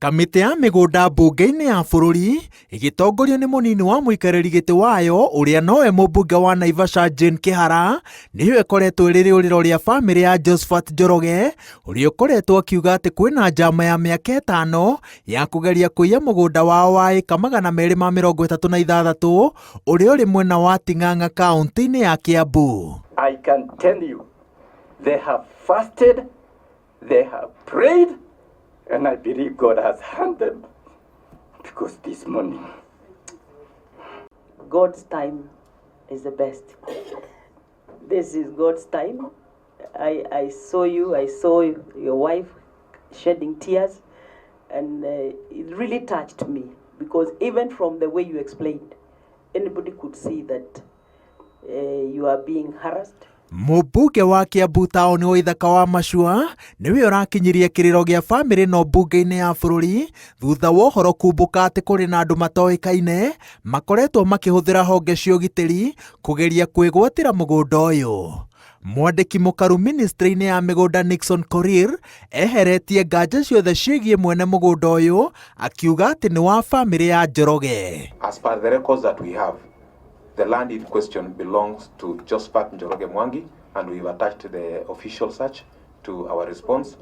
Kamĩtĩ ya mĩgũnda mbunge-inĩ ya bũrũri ĩgĩtongorio nĩ mũnini wa mũikarĩri gĩtĩ wayo ũrĩa nowe mũmbunge wa Naivasha Jane Kĩhara nĩyo ĩkoretwo ĩrĩ rĩũrĩro rĩa bamĩrĩ ya Josphat Njoroge ũrĩa ũkoretwo akiuga atĩ kwĩna njama ya mĩaka ĩtano ya kũgeria kũiya mũgũnda wao wa ĩka 236 ũrĩa ũrĩ mwena wa Ting'ang'a kaũntĩ-inĩ ya Kiambu. I can tell you, they have fasted, they have prayed, and I believe God has heard them because this morning. God's time is the best. This is God's time. I saw you, I saw your wife shedding tears, and it really touched me because even from the way you explained, anybody could see that you are being harassed. Mũmbunge wa Kiambu taũni wa Ithaka wa Macua nĩwe ũrakinyirie kĩrĩro gĩa bamĩrĩ ĩno mbunge-inĩ ya bũrũri thutha wa ũhoro kumbũka atĩ kũrĩ na andũ matoĩkaine makoretwo makĩhũthĩra honge cia ũgitĩri kũgeria kwĩgwatĩra mũgũnda ũyũ. Mwandĩki mũkaru ministry-inĩ ya mĩgũnda Nixon Korir eheretie nganja ciothe ciĩgiĩ mwene mũgũnda ũyũ akiuga atĩ nĩ wa bamĩrĩ ya Njoroge. As per the records that we have, the land in question belongs to Josphat Njoroge Mwangi, and we've attached the official search to our response.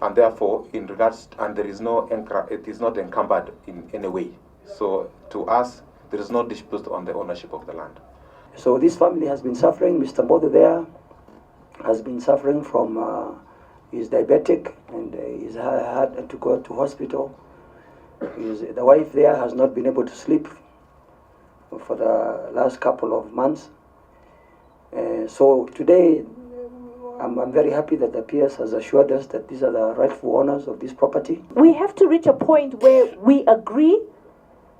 And therefore, in regards, and there is no, it is not encumbered in any way. So to us, there is no dispute on the ownership of the land. So this family has been suffering. Mr. Mbotho there has been suffering from, he's diabetic and he's had to go to hospital. The wife there has not been able to sleep for the last couple of months. So today, I'm very happy that the PS has assured us that these are the rightful owners of this property. We have to reach a point where we agree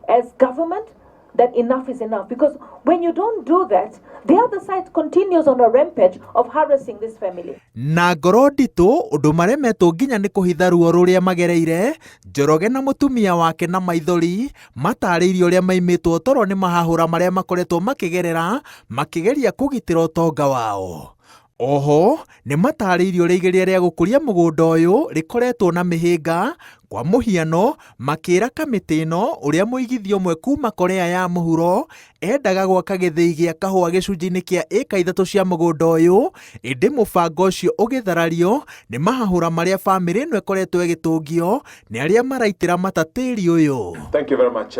as government that enough is enough, because when you don't do that, the other side continues on a rampage of harassing this family. Na ngoro nditũ ũndũ maremetwo nginya nĩ kũhitha ruo rũrĩa magereire, Njoroge na mũtumia wake na maithori matarĩirie ũrĩa maimĩtwo toro nĩ mahahũra marĩa makoretwo makĩgerera makĩgeria kũgitĩra ũtonga wao. Oho nĩ matarĩirie ũrĩa igeria rĩa gũkũria mũgũnda ũyũ rĩkoretwo na mĩhĩnga. Kwa mũhiano makĩra kamĩtĩ ĩno ũrĩa mũigithia ũmwe kuma Korea ya mũhuro endaga gwaka gĩthĩi gĩa kahũa gĩcunjĩ-inĩ kĩa ĩka 3 cia mũgũnda ũyũ, ĩndĩ mũbango ũcio ũgĩtharario nĩ mahahũra marĩa bamĩrĩ ĩno ĩkoretwo ĩgĩtũngio nĩ arĩa maraitĩra mata tĩri ũyũ. Thank you very much,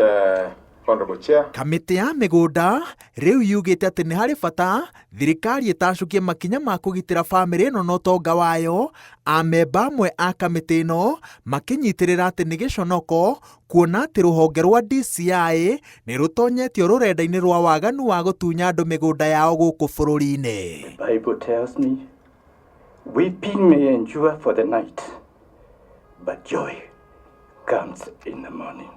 Honorable Chair. Kamĩtĩ ya mĩgũnda rĩu yugĩte atĩ nĩ harĩ bata thirikari ĩtacũkie makinya ma kũgitĩra bamĩrĩ ĩno na ũtonga wayo. Amemba amwe a kamĩtĩ ĩno makĩnyitĩrĩra atĩ nĩ gĩconoko kuona atĩ rũhonge rwa DCI nĩ rũtonyetio rũrenda-inĩ rwa waganu wa gũtunya andũ mĩgũnda yao gũkũ bũrũri-inĩ. The Bible tells me, weeping may endure for the night, but joy comes in the morning.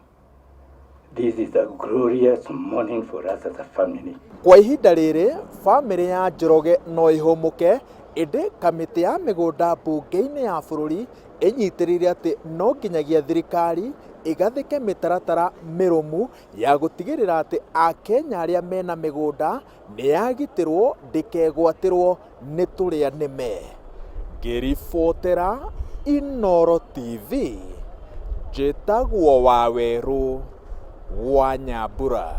This is a glorious morning for us as a family. Kwa ihinda rĩrĩ bamĩrĩ ya Njoroge no ĩhũmũke, ĩndĩ kamĩtĩ ya mĩgũnda mbunge-inĩ ya bũrũri ĩnyitĩrĩire atĩ no nginyagia thirikari ĩgathĩke mĩtaratara mĩrũmu ya gũtigĩrĩra atĩ Akenya arĩa mena mĩgũnda nĩ yagitĩrwo ndĩkegwatĩrwo nĩ tũrĩa nĩme. Ngĩribotera Inooro TV, njĩtagwo Wawerũ wa Nyambura.